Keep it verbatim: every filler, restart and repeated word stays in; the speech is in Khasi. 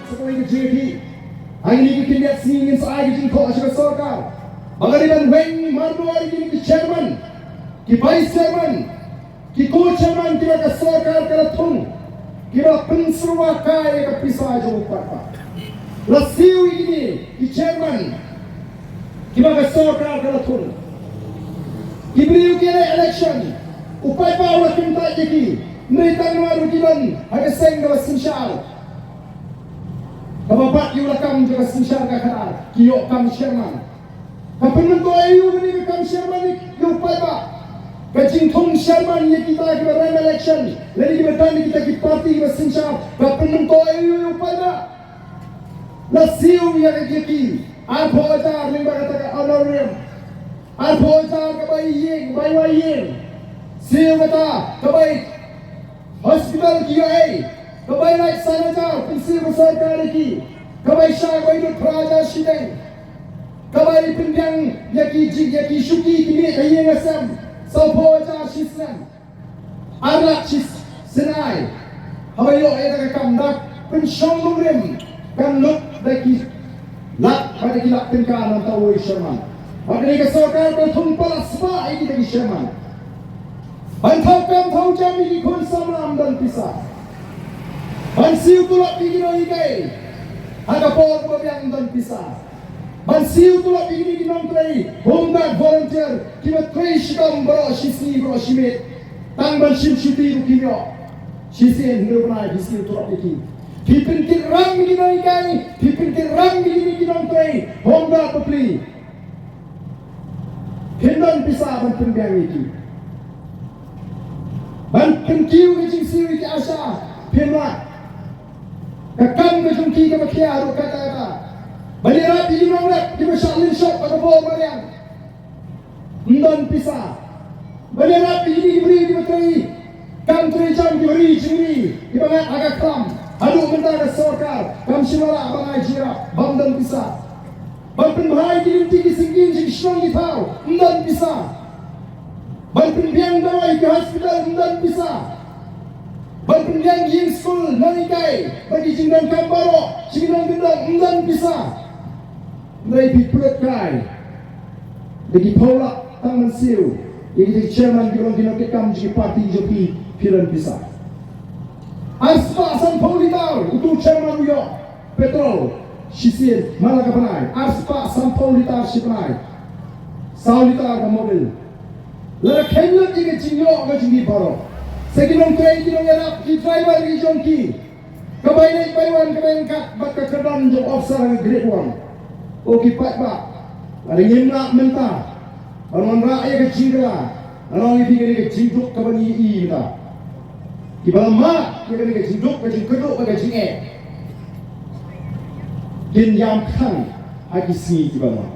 Sa kawei ka jingkyrkieh. Ha kine ki khyndiat sngi ngin sa ai ka jingthoh sha ka sorkar ba ka dei ban weng mardor ïa kine ki chairman, ki vice chairman, ki co-chairman kiba ka sorkar ka la thung, kiba pynsyrwa kai ïa ka pisa jong u paidbah. La siew ïa kine ki chairman kiba ka sorkar ka la thung. Ki briew ki leh election, u paidbah u la kyntait ïa ki. Hynrei tang namar ba ki don ha ka seng kaba synshar, kaba bat ïa u lakam jong ka synshar ka khadar, ki ïoh kam chairman. Ka pynmyntoi aïu kane ka kam chairman ïa u paidbah? Ka jingthung chairman ïa kita kiba rem election lane kiba don ïa kita ki party kiba synshar, ka pynmyntoi aïu ïa u paidbah? La siew ïa ka, ïa ki arphew hajar lyngba kata ka honorarium. Arphew hajar ka bai ïing, bai wai ïing. Siew kata ka bai hospital ki ïoh ei, ka bai lait san hajar, pynsiew ka sorkar ïa ki. Ka bai sha, ka bai dud phra hajar shiteng. Ka bai pynbiang ïa ki ji, ïa ki shuki ki miet ha ïing ha sem, sawphew hajar shi snem. Ar lak shi snem. Haba ïoh ïa ka kam, da pynshong nongrim kan lut da ki lak, da ki lak tyngka na bynta uwei u chairman. Bad kane ka sorkar ka thung palat spah ïa kita ki chairman. Ban thaw kam thaw jam ïa ki khun samla ym don pisa. Ban siew tulop ïa ki nonghikai ha ka por kaba biang ym don pisa. Ban siew tulop ïa kine ki nongtrei home guard volunteer kiba trei shitom baroh shi sngi baroh shi miet, tang ban shim shuti ruh kim ïoh. Shisien hynriew bnai phi siew tulop ïa ki. Phi pynkit ram ïa ki nonghikai, phi pynkit ram ïa kine ki nongtrei home guard bapli. Phim don pisa ban pynbiang ïa ki. Ban pynkiew ka jingsiew ïa ki ASHA phim lah. Ka kam ka jong ki kaba khia ruh katta katta. Ban ïarap ïa ki nongrep kiba shah lynshop ha ka bor mariang, ym don pisa. Ban ïarap ïa ki briew kiba trei kam trei jam, kiba ri jingri, kiba ngat ha ka khlam, haduh mynta ka sorkar kam shym la lah ban ai jingïarap, bym don pisa. Ban pynbha ïa ki lynti ki syngkien sha ki shnong ki thaw, ym don pisa. Ban pynbiang dawai ki hospital, ym don pisa. Ban pynbiang ïing skul nonghikai bad ki jingdonkam baroh sha ki nongkyndong, ym don pisa. Hynrei phi pynlut kai da ki phew lak tang ban siew ïa ki chairman, ki long ki nongkitkam jong ki party jong phi, phi don pisa. Arspah sanphew litar utu u chairman u ïoh petrol shisien man la ka bnai, arspah sanphew litar shi bnai. Saw litar ka mobil. Lada kheiñ lut ïa ka jingïoh ka jong ki baroh, sa ki nongtrei, ki nongïarap, ki driver ki jong ki, ka bai leit bai wan, ka bai ryngkat bad ka kyrdan jong officer ha ka grade one. Ko ki paidbah, lada ngim lah mynta ban wanrah ïa ka jingkylla, nga ong ïa phi kane ka jingduk kaba ngi ïohi mynta. Kiba la mad ïa kane ka jingduk, ka jingkyrduh bad ka jingeh kin ïam khang ha ki sngi kiba wan.